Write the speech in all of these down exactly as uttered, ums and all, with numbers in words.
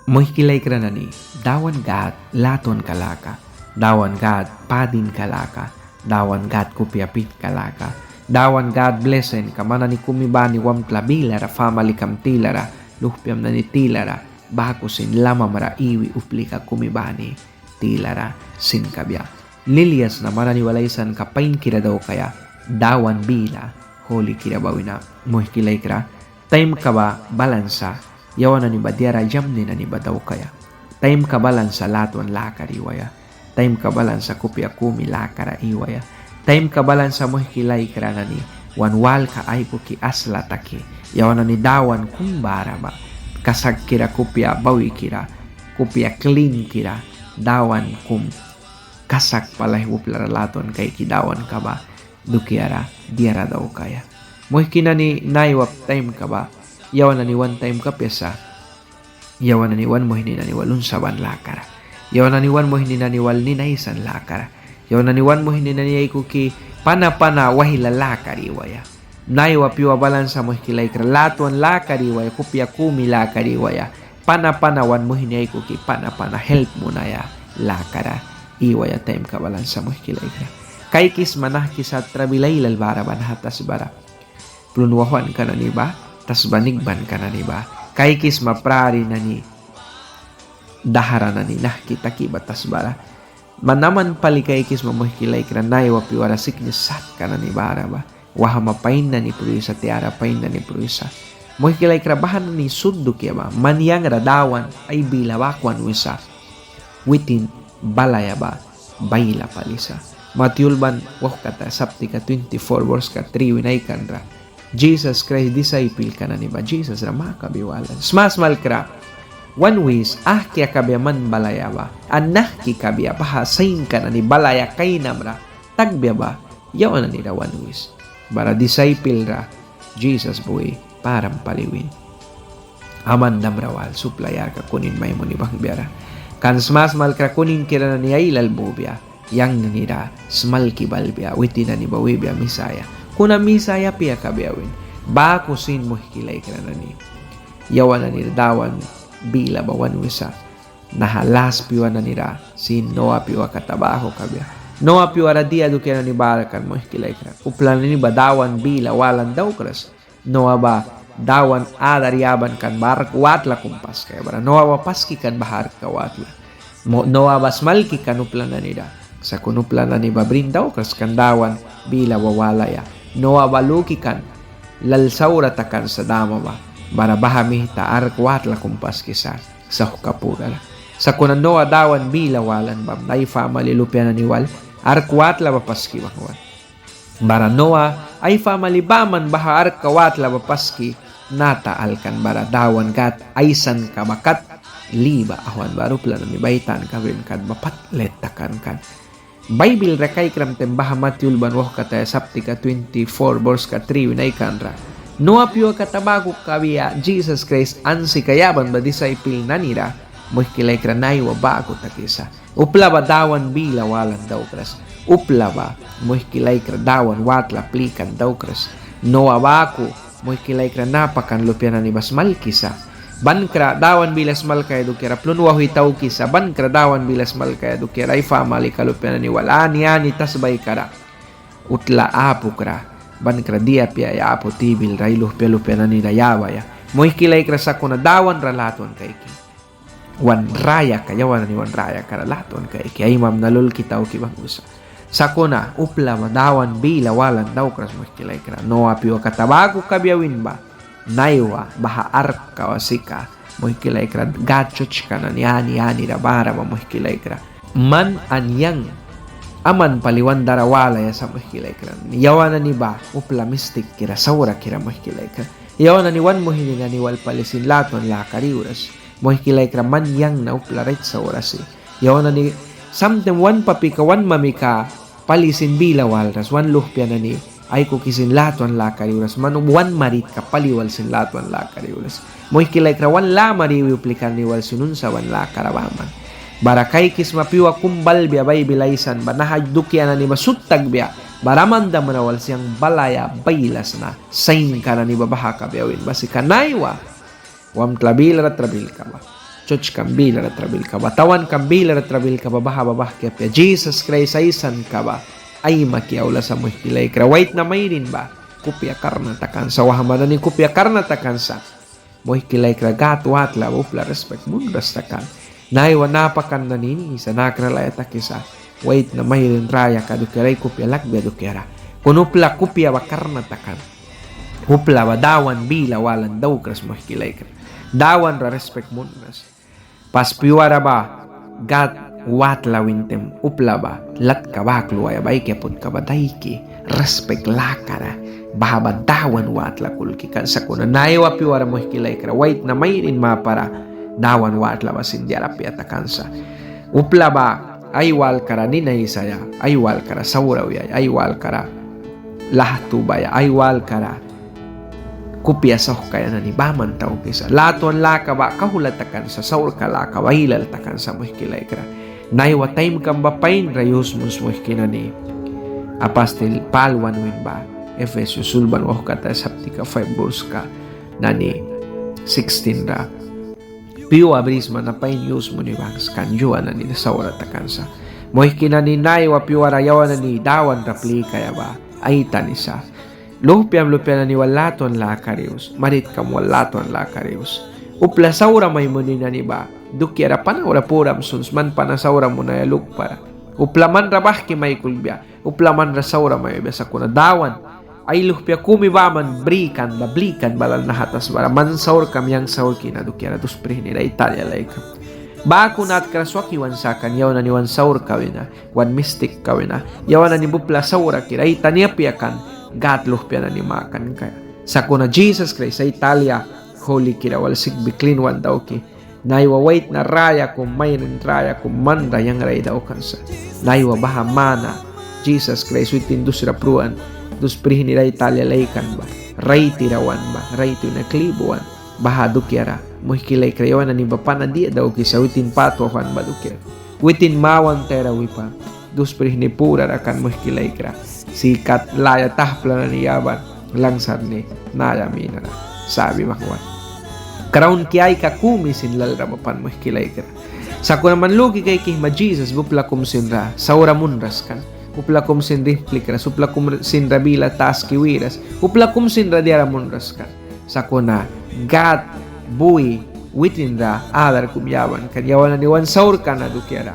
Muihki laikra nani, Dawan Gâd latwanka laka, Dawan Gâd padinka laka, Dawan Gâd kupia pihnka laka, Dawan Gâd blesinka man nani kumi bani wamtla bilara, famalikam tilara, luhpiam nani tilara, baku sin lamamra iwi uplika kumi bani tilara sin kabia. Lilia sna man nani wal aisanka painkira daukaia, Dawan bila hulikira ba wina. Muihki laikra, taimka ba balan sa yawan nani ba diara yamni nani ba daukaia. Taimka balan sa latwan lakara iwaia. Taimka balan sa kupia kumi lakara iwaia. Taimka balan sa, muihki laikra nani, wan walka aikuki asla taki. Yawan nani Dawan kum bara ba, kasakkira, kupia bawikira, kupia klinkira, Dawan kum kasak pali uplara latwan kaiki Dawanka ba dukiara diara daukaia. Muihki nani, naiwa taimka ba yawan nani wan taimka apia sa. Yawan nani wan muihni nani wal unsaban lakara. Yawan nani wan muihni nani wal nina aisan lakara. Yawan nani wan muihni nani aikuki pana pana waihla lakara iwaia. Naiwa pyua balan sa, muihki laikra, latwan lakara iwaia, kupia kumi lakara iwaia, pana pana wan muihni aikuki pana pana help munaia lakara iwaia taimka balan sa, muihki laikra. Kaikisma nahki sat trabil ailal bara ba naha tasbara. Plun wauhwanka nani ba, tasba nikbanka nani ba. Kaikisma prari nani, dahra nani nahki taki ba tasbara. Man aman pali kaikisma, muihki laikra, naiwa pyuara siknis satka nani bara ba. Wahma pain nani pruisa, tiara pain nani pruisa. Muihki laikra, baha nani sut dukia ba man yang ra Dawan ai bila baku wan wisa. Witin balaia ba baila pali sa. Matiu ulban wauhkataya saptika twenty-four, borska three wina aikanra, Jisas Kraist disaipilka nani ba Jisas ra makabi walan: Smasmalkra, wan wis ahkia kabia man balaia ba, an nahki kabia baha sainka nani balaia kainamra takbia ba yawan nani ra wan wis. Bara disaipil ra Jisas bui param pali win: Aman dahra wal, upla yarka kunin mai muni banghwbia ra. Kan smasmalkra, kuninkira nani ailal bubia, yang nani ra smalki balbia, witin nani ba wibia Misaia. Kuna Misaia apia kabia win. Baku sin, muihki laikra nani, yawan nani ra Dawan bila ba wan wisa. Naha las pyua nani ra sin Noa pyua kata baku kabia. Noa pyua ra dia dukia nani bara kan, muihki laikra? Upla nani ba Dawan bila walan daukras. Noa ba Dawan adar yaban kan ba ark watla kum paskaia, bara Noa ba paski kan baha arkka watla. Noa ba smalki kan upla nani ra. Sakuna upla nani ba brin daukras kan Dawan bila ba walaia. Noa ba luki kan lal saura takan sa dama ba, bara baha mita ark watla kum paskisa sauhka purara. Sakuna Noa Dawan bila walan bamna ai famali lupia nani wal ark watla ba paski banghwan. Bara Noa ai famali baman baha arkka watla ba paski nata alkan, bara Dawan Gâd aisanka ba kat li ba auhwan, bara upla nani ba ai tanka brin kat ba pat let takan kan. Baibil ra kaikram taim baha Matiu ulban wauhkataya saptika twenty-four, borska three wina aikanra, Noa pyua kata baku kabia Jisas Kraist ansika yaban ba disaipil nani ra, muihki laikra, naiwa baku takisa. Upla ba Dawan bila walan daukras. Upla ba, muihki laikra, Dawan watla plikan daukras. Noa baku, muihki laikra, napakan lupia nani ba smalkisa. Bankra Dawan bila smalkaia dukiara plun wauhwi taukisa. Bankra Dawan bila smalkaia dukiara ai famalika lupia nani wal ani ani tasbaikara, utla apukra, bankra dia apia apu tibilra ai luhpia lupia nani ra yabaia. Muihki laikra, sakuna Dawan ra latwan kaiki wan rayaka, yawan nani wan rayakara latwan kaiki aimamna lulki tauki banghwisa. Sakuna upla ba Dawan bila walan daukras, muihki laikra. Noa pyua kata baku kabia win ba, naiwa baha arkka ba sika, muihki laikra, Gâd sertska nani ani anira bara ba, muihki laikra, man an yang aman pali wan dara walaia sa, muihki laikra. Yawan nani ba upla mistikkira saurakira, muihki laikra. Yawan nani wan muihni nani wal pali sin latwan lakara iwras. Muihki laikra, man yang na upla rait saura si. Yawan nani samtaim wan papika wan mamika pali sin bila walras, wan luhpia nani aikuki sin latwan lakara iwras, man wan maritka pali wal sin latwan lakara iwras. Muihki laikra, wan lamara iwi uplika nani wal sin unsaban lakara baman. Bara kaikisma pyua kum balbia Baibil aisan ba, naha dukia nani ba sut takbia, bara aman dahra wal sin balaia bailas na sainka nani ba baha kabia win ba sika naiwa wamtla bilara trabilka ba. Chuchkam bilara trabilka ba, tawankam bilara trabilka ba, baha ba bahki apia. Jisas Kraist aisanka ba aimaki aula sa, muihki laikra. Waitna mairin ba kupia karna takan sa, wahma nani kupia karna takan sa. Muihki laikra, Gâd watla ba upla rispik munras takan. Naiwa napakan nani inisa, nakra laya takisa waitna mairin rayaka dukiara ai kupia lakbia dukiara. Kuna upla kupia ba karna takan. Upla ba Dawan bila walan daukras, muihki laikra. Dawan ra rispik munras. Pas pyuara ba Gâd watla win taim upla ba latka ba kluaia ba, ai kiaputka ba daiki, rispik lakara. Baha ba Dawan watla kulki kan. Sakuna naiwa pyuara, muihki laikra, waitna mairin mapara Dawan watla ba sin diara apia takan sa. Upla ba ai walkara nina aisaia, ai walkara saura wiaia, ai walkara lahtubaia, ai walkara kupia sauhkaia nani baman taukisa. Latwan laka ba kauhla takan sa, saurka laka ba ailal takan sa, muihki laikra. Naiwa taimkam ba pain ra yus muns, muihki nani. Apastil Pâl wan win ba Efesus ulban wauhkataya saptika five, burska nani sixteen ra. Pyua brisma na pain yus muni bangs kan yua nani saura takan sa. Muihki nani, naiwa pyuara yawan nani Dawan ra plikaia ba aitani sa. Luhpiam lupia nani wal latwan lakara yus, maritkam wal latwan lakara yus. Upla saura mai muni nani ba dukiara pana wala puram suns, man pana saura munaia lukpara. Upla man ra bahki mai kulkbia, upla man ra saura mai wibia. Sakuna Dawan ai luhpia kumi baman brikan ba, blikan balan naha tasbara, man saurkam yang saurki na dukiara dus prihnira ai talia laikan. Baku natkara swaki wan sakan yawan nani wan saurka wina, wan mistikka wina, yawan nani ba upla saurakira aitani apia kan, Gâd luhpia nani makan kaia. Sakuna Jisas Kraist ai talia hulikira wal sikbi klin wan dauki. Naiwa waitna raya kum, mairin raya kum man ra yang ra ai daukan sa. Naiwa baha mana Jisas Kraist witin dusra pruan, dus prihnira ai talia laikan ba, raitira wan ba, raiti wina kli buan. Baha dukiara, muihki laikra, yawan nani ba pana dia daukisa witin pat wauhwan ba dukiara. Witin mawan tayara wipa, dus prihni purara kan, muihki laikra. Sika laya tahpla nani yaban, langsar ni naya minara sabi banghwan. Kraun kiaika kumi sin lalra ba pan, muihki laikra. Sakuna man luki kaikisma Jisas ba upla kum sin ra saura munras kan. Upla kum sin ra implikras, upla kum sin ra bila taski wiras, upla kum sin ra diara munras kan. Sakuna Gâd bui witin ra adar kum yaban kan, yawan nani wan saurka na dukiara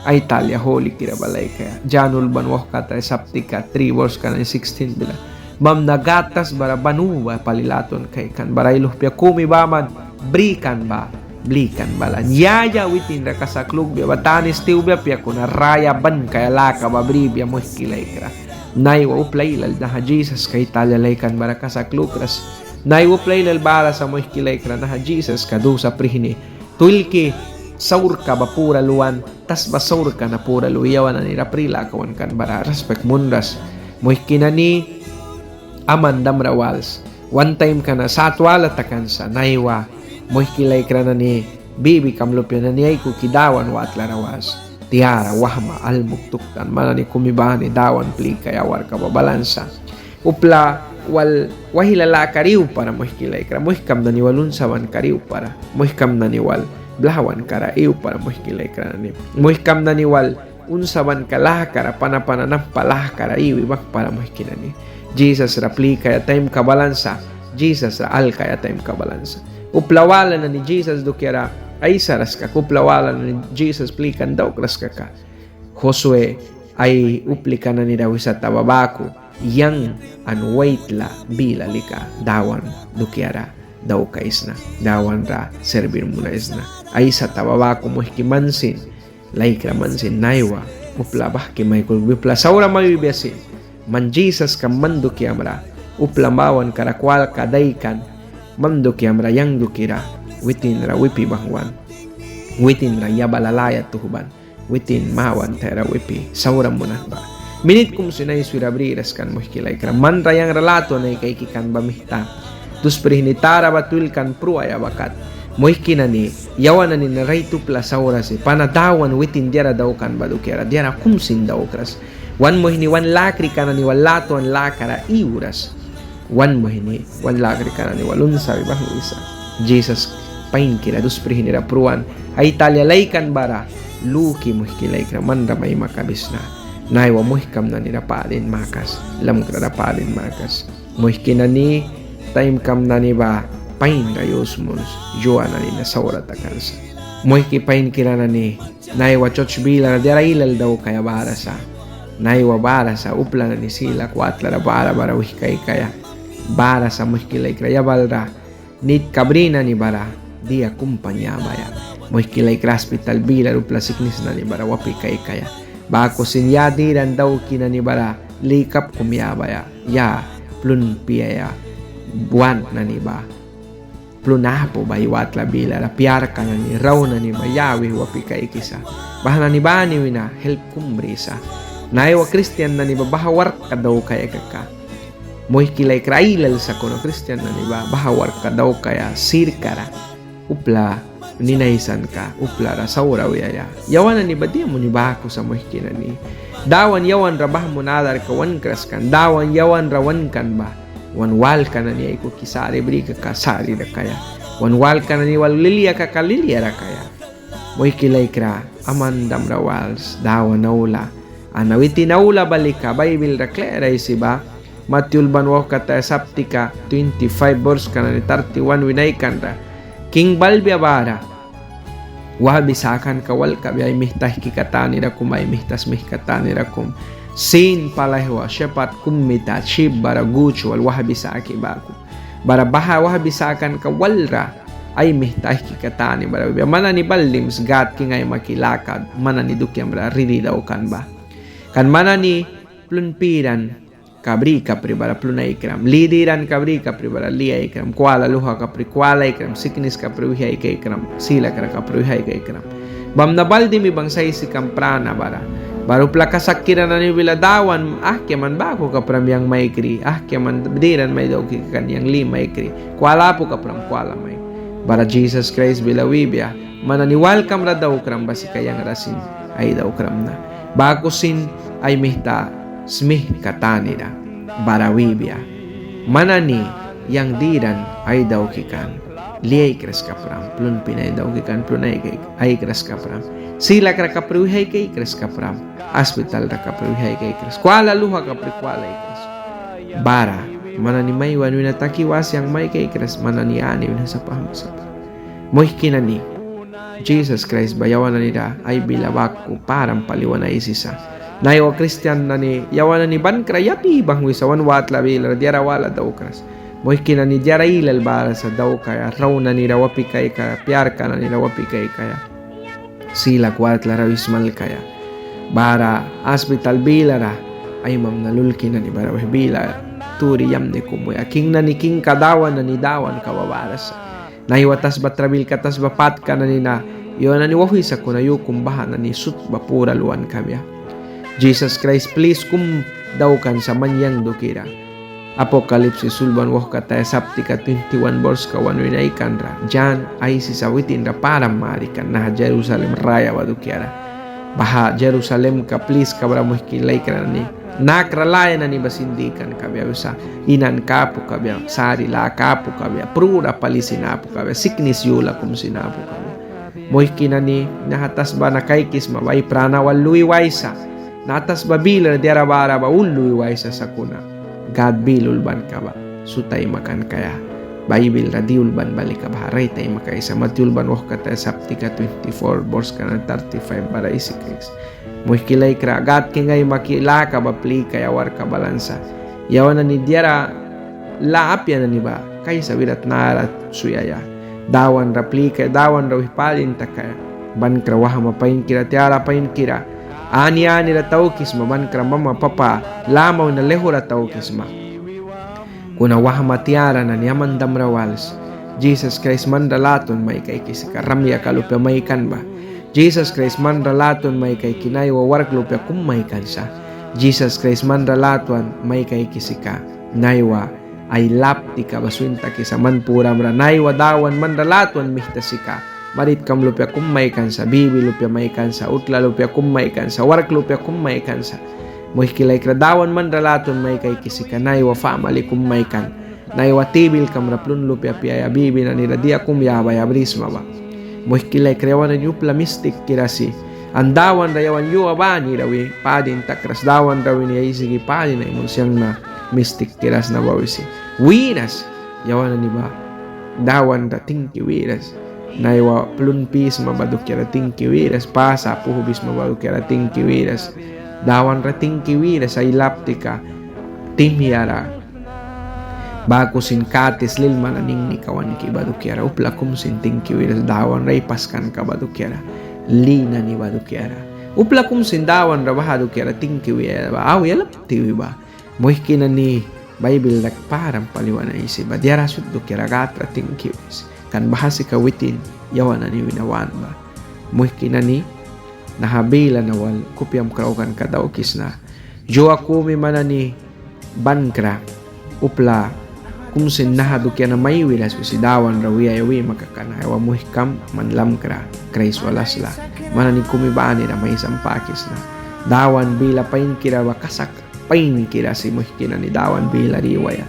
ai talia hulikira ba laikaia. Jan ulban wauhkataya saptika three, burska nani sixteen bila. Bamna Gâd tasbara ban uba pali latwan kaikan, bara ai luhpia kumi baman brikan ba blikan balan. Ya ya witin ra kasak lukbia ba tanis tiwbia apia, kuna raya ban kaia laka ba bribia, muihki laikra. Naiwa upla ailal naha Jisaska ai talia laikan bara kasak lukras. Naiwa upla ailal bara sa, muihki laikra, naha Jisaska dusa prihni twilki saurka ba pura luan, tasba saurka na pura lui yawan nani ra pri laka wan kan bara rispik munras. Muihki nani, aman dahra wals. Wan taimka na sat wala takan sa, naiwa muihki laikra nani, bibikam lupia nani aikuki Dawan watlara was. Tiara, wahma, almuk, tuktan, man nani kumi bani Dawan plikaia awarka ba balan sa. Upla wal waihla lakara iwpara, muihki laikra, muihkam nani wal unsabankara iwpara, muihkam nani wal blahwankara iwpara, muihki laikra nani, muihkam nani wal unsabanka lakara, pana pana nampa lakara iwi banghwpara, muihki nani. Jisas ra plikaia taimka balan sa, Jisas ra alkaia taimka balan sa. Upla wala nani Jisas dukiara aisaras kaka, upla wala nani Jisas plikan daukras kaka, Josué ai uplika nani ra wisata ba baku: Yang an waitla bila lika Dawan dukiara daukaisna, Dawan ra servir munaisna. Aisata ba baku, muihki, man sin, laikra, man sin naiwa upla bahki mai kulkbia, upla saura mai wibia sin. Man Jisaska man dukiamra upla mawankara kwalka daikan, man dukiamra yang dukira witin ra wipi banghwan, witin ra yabala laya tuhban, witin mawan tayara wipi saura munan ba. Minit kum sin aiswira briras kan, muihki laikra, man ra yang ra latwan ai kaiki kan ba mita. Dus prihni tara ba twilkan pruaia ba kat. Muihki nani, yawan nani na rait upla saura si, pana Dawan witin diara daukan ba dukiara diara kum sin daukras. Wan muihni wan lakrika nani wal latwan lakara iwras. Wan muihni wan lakrika nani wal unsabi banghwisa. Jisas painkira dus prihnira pruan ai talia laikan bara luki, muihki laikra, man ra mai makabisna. Naiwa muihkam nani ra padin makas, lamkra ra padin makas. Muihki nani, taimkam nani ba pain ra yus muns, yua nani na saura takan sa. Muihki painkira nani, naiwa serts bilara diara ailal daukaia bara sa. Naiwa bara sa upla nani silak watlara bara bara wih kaikaia. Bara sa, muihki laikra, yabalra nitka bri nani bara dia kum pan yabaia. Muihki laikra, aspital bilara upla siknis nani bara wapi kaikaia. Baku sin ya diran dauki nani bara likap kum yabaia. Ya plun piaia want nani ba, plun apu ba ai watla bilara piarka nani, rau nani ba ya wih wapi kaikisa. Baha nani bani wina help kum brisa. Naiwa kristian nani ba baha warkka daukaia kaka, muihki laikra, ailal sakuna kristian nani ba baha warkka daukaia sirkara upla nina aisanka, uplara saura wiaia. Yawan nani ba dia muni baku sa, muihki nani. Dawan yawan ra bahmuna adarka wankras kan, Dawan yawan ra wankan ba wan walka nani aikuki sari bri kaka sari rakaia. Wan walka nani wal lilia kaka lilia rakaia. Muihki laikra, aman dahra wals Dawan aula. An witin aula ba lika Baibil ra klir aisi ba, Matyu ulban wauhkataya saptika twenty-five, borska nani thirty-one wina aikanra. King balbia bara wahbi sakanka wal kabia, ai mihta aihkika tanira kum, ai mihta smihka tanira kum. Sin pali aihwa, shepat kum mita syip bara guts wal wahbi saki baku. Bara baha wahbi sakanka walra ai mihta aihkika tani bara wibia. Man nani bal dims Gad king aimaki laka man nani dukiamra ridi daukan ba. Kan man nani plun piran ka bri kapri bara plun aikram, li diran ka bri kapri bara li aikram, kwala luha kapri kwala aikram, siknis kapri wih aikaikram, silakra kapri wih aikaikram. Bamna bal dimi bangsa aisikam prana bara. Bara upla kasakkira nani bila Dawan, ahkia man baku kapram yang maikri, ahkia man diran mai dauki kan yang li maikri, kwala apu kapram kwala mai. Bara Jisas Kraist bila wibia, man nani walkamra daukram ba sika yang ra sin ai daukram na. Baku sin ai mihta smihka tanira bara wibia, man nani yang diran ai dauki kan, li aikras kapram, plun pin ai dauki kan, plun ai aikras kapram, silakra kapri wih aikaikras kapram, aspital ra kapri wih aikaikras, kwala luha kapri kwala aikras. Bara man nani mai wan wina taki was yang maikaikras, man nani ani wina sapa hamsa. Muihki nani, Jisas Kraist ba yawan nanira ai bila baku param pali wan aisisa. Naiwa kristian nani yawan nani bankra yapi banghwisa wan watla bilara diara wala daukras. Muihki nani, diara ailal bara sa daukaia, rau nanira wapi kaikaia, piarka nanira wapi kaikaia, silak watlara wih smalkaia. Bara aspital bilara aimamna lulki nani bara wih bila turi yamni kum wia. King nani kingka, Dawan nani dawanka ba bara sa. Naiwa tasba trabilka, tasba patka nani na yu nani wauhwi sakuna yu kum baha nani sut ba pura luan kabia. Jisas Kraist plis kum daukan sa man yang dukira. Apokalipsis ulban wauhkataya saptika twenty-one, borska wan wina aikanra, Jan aisisa witinra param marikan naha Jerusalem raya ba dukiara. Baha Jerusalemka pliska bara, muihki laikra nani, nakra laya nani ba sin dikan kabia wisa. Inanka apu kabia, sari laka apu kabia, prura pali sin apu kabia, siknis yula kum sin apu kabia. Muihki nani, naha tasba na kaikisma ba ai prana wal lui waisa. Naha tasba bilara diara bara ba ul lui waisa sakuna Gad bil ulbanka ba sut aimakan kaia. Baibilra di ulban ba lika baha rait aimakaisa. Matyu ulban wauhkataya saptika twenty-four, borska nani thirty-five bara aisi kaiks. Muihki laikra, Gad king aimaki laka ba plikaia warkka balan sa. Yawan nani diara lâ apia nani ba kaisa wirat nara swiaia. Dawanra plikaia, Dawanra wih padin takaia. Bankra wahma painkira, tiara painkira, ani anira taukisma, bankra mama papa lama wina laihura taukisma. Kuna wahma tiara nani aman dahra wals, Jisas Kraist manra latwan mai kaiki sika, ramyaka lupia maikan ba. Jisas Kraist manra latwan mai kaiki naiwa wark lupia kum maikan sa. Jisas Kraist manra latwan mai kaiki sika naiwa ai laptika ba swin takisa man puramra. Naiwa Dawan manra latwan mihta sika, maritkam lupia kum maikan sa, bibi lupia maikan sa, utla lupia kum maikan sa, wark lupia kum maikan sa. Muihki laikra, Dawan manra latwan mai kaiki sika naiwa famali kum maikan. Naiwa tibilkam ra plun lupia piaia bibi nani ra dia kum yabaia brisma ba. Muihki laikra, yawan nani upla mistikkira si. An Dawan ra yawan yua bani ra wi padin takras, Dawan ra wini aisiki padin ai muns, yang na mistikkira sna ba wisi. Wiras, yawan nani ba Dawan ra tingki wiras. Naiwa plun pisma ba dukiara tingki wiras, pasa puhbisma ba dukiara tingki wiras. Dawan ra tingki wiras, ai laptika tihmia ra. Baku sin katis lilma na ningnika wanki ba dukiara upla kum sin tingki wiras, Dawan ra ai paskanka ba dukiara, li nani ba dukiara. Upla kum sin Dawan ra baha dukiara tingki wiaia ba auya lap tiwi ba. Muihki nani, Baibil dak param pali wan aisi ba diara sut dukiara Gâd ra tingki wis. Kan baha sika witin yawan nani wina want ba. Muihki nani, naha bila na wal kupiam kraukanka daukisna. Yua kumi man nani ban kra upla kum sin naha dukia na mai wiras wisi Dawan ra wiaia wima kaka, naiwa muihkam man lamkra Kraist wal asla. Man nani kumi bani ra mai sampakisna. Dawan bila painkira ba kasak painkira si, muihki nani, Dawan bila ra iwaia.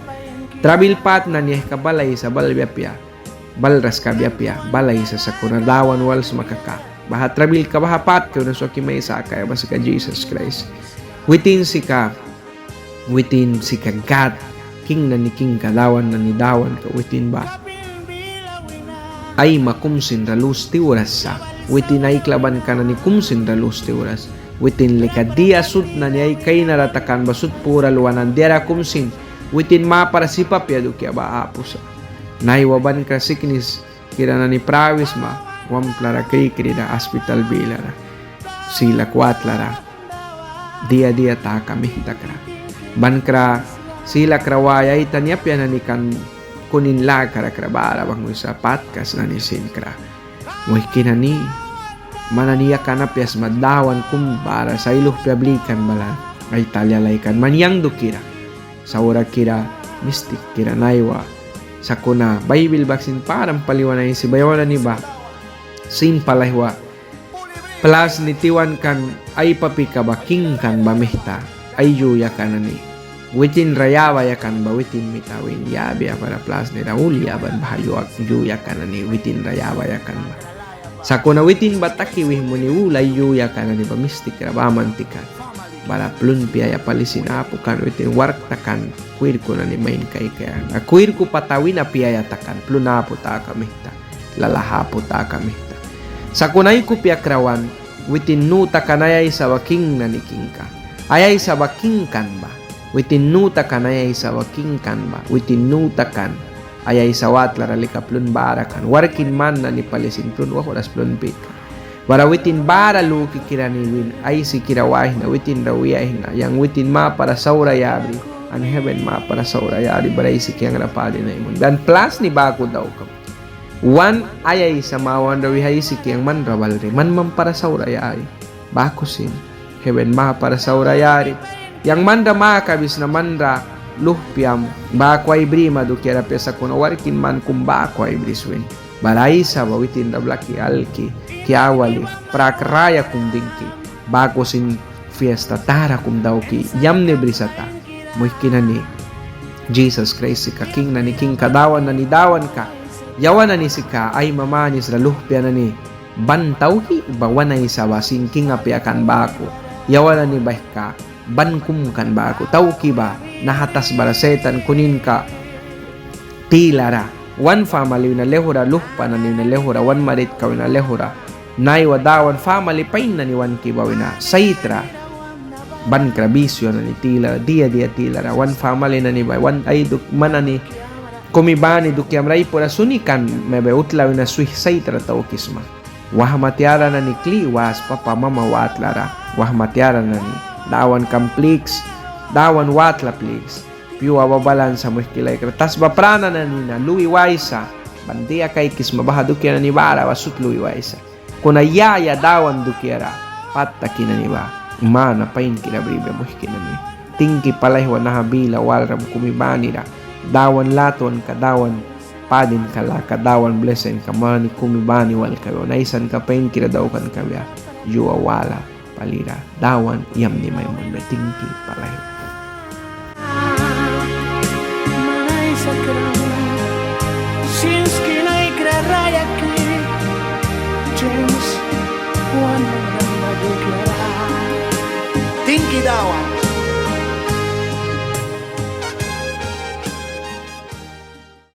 Trabil pât nani aihka bal aisa, balbia apia, balras kabia apia, bal aisa, sakuna Dawan wal sma kaka. Baha trabilka, baha pâtka wina swaki mai sakaia ba sika Jisas Kraist. Witin sika, witin sika Gâd, king nani kingka, Dawan nani Dawanka, witin ba aima kum sin ra lus tiwras sa. Witin aiklabanka nani kum sin ra lus tiwras. Witin lika dia sut nani ai kainara takan ba sut pura luan an diara kum sin witin mapara sip apia dukia ba apu sa. Naiwa ban kra siknis kira nani prawisma, wamplara, krikrira, aspital bilara, silak watlara, dia dia taka mihta kra. Ban kra silak ra waia aitani apia nani kan kunin lakara kra bara banghwisa, pâtkas nani sin kra. Muihki nani, man nani yakan apia sma Dawan kum bara sa ai luhpia blikan balan, ai talia laikan man yang dukira, saurakira, mistikkira naiwa. Sakuna Baibil bak sin param pali wan aisi ba yawan nani ba sin palaihwa plasni tiwan kan ai papika ba king kan ba mihta ai yuyaka nani. Witin ra yabaia kan ba witin mita win yabia, bara plasni ra ul yaban baha yuyaka nani witin ra yabaia kan ba. Sakuna witin ba taki wih muni ul ai yuyaka nani ba mistik ra baman tikan. Bara plun piaia pali sin apu kan, witin wark takan kwirku nani main kaikaia. Kwirku pata wina piaia takan plun apu taka mihta, lalah apu taka mihta. Sakuna ai kupia krawan, witin nu takan ai aisa ba king nani kingka. Ai aisa ba king kan ba. Witin nu takan ai aisa ba king kan ba. Witin nu takan ai aisa watlara lika plun bara kan. Warkin man nani pali sin plun wauhras plun pi kan. Bara witin bara lukikira ni win aisikira waihna, witin ra wiaihna, yang witin mapara saura yabri, an heben mapara saura yabri, bara aisiki yang ra padin ai mun. Dan plasni baku daukaia. Wan ai aisa mawanra wih aisiki yang manra balri, man mampara saura yari. Baku sin heben mapara saura yari. Yang manra makabisna, manra luhpiam baku ai brima dukiara apia, sakuna warkin man kum baku ai bris win. Bara aisa ba witin ra blaki alki, kiawali, prak raya kum dingki. Baku sin fiesta tara kum dauki yamni brisata. Muihki nani, Jisas Kraist sika king nani kingka, Dawan nani Dawanka. Yawan nani sika aima manis ra luhpia nani ban tauki ba wan aisa ba sin king apia kan baku. Yawan nani baihka ban kum kan baku tauki ba naha tasbara Setan kuninka tilara, wan famali wina laihura, luhpa nani wina laihura, wan maritka wina laihura, naiwa Dawan famali pain nani wanki ba wina saitra ban kra bisio nani tilara, dia dia tilara, wan famali nani ba, wan ai duk man nani kumi bani dukiamra ai pura suni kan, mebe utla wina swih saitra taukisma. Wahma tiara nani kli was papa mama watlara, wahma tiara nani, Dawankam pliks, Dawan watla pliks. Pyua ba balan sa, muihki laikra, tasba prana nani na lui waisa. Ban dia kaikisma baha dukia nani bara ba sut lui waisa. Kuna ya ya Dawan dukiara pat taki nani ba mana painkira bribia, muihki nani. Tingki palaihwa naha bila walram kumi banira. Dawan latwanka, Dawan padinka laka, Dawan blesinka man nani kumi bani wal kabia, wan aisanka painkira daukan kabia. Yua wala palira Dawan yamni mai munbia. Tingki palaihwa. Tingki Dawan.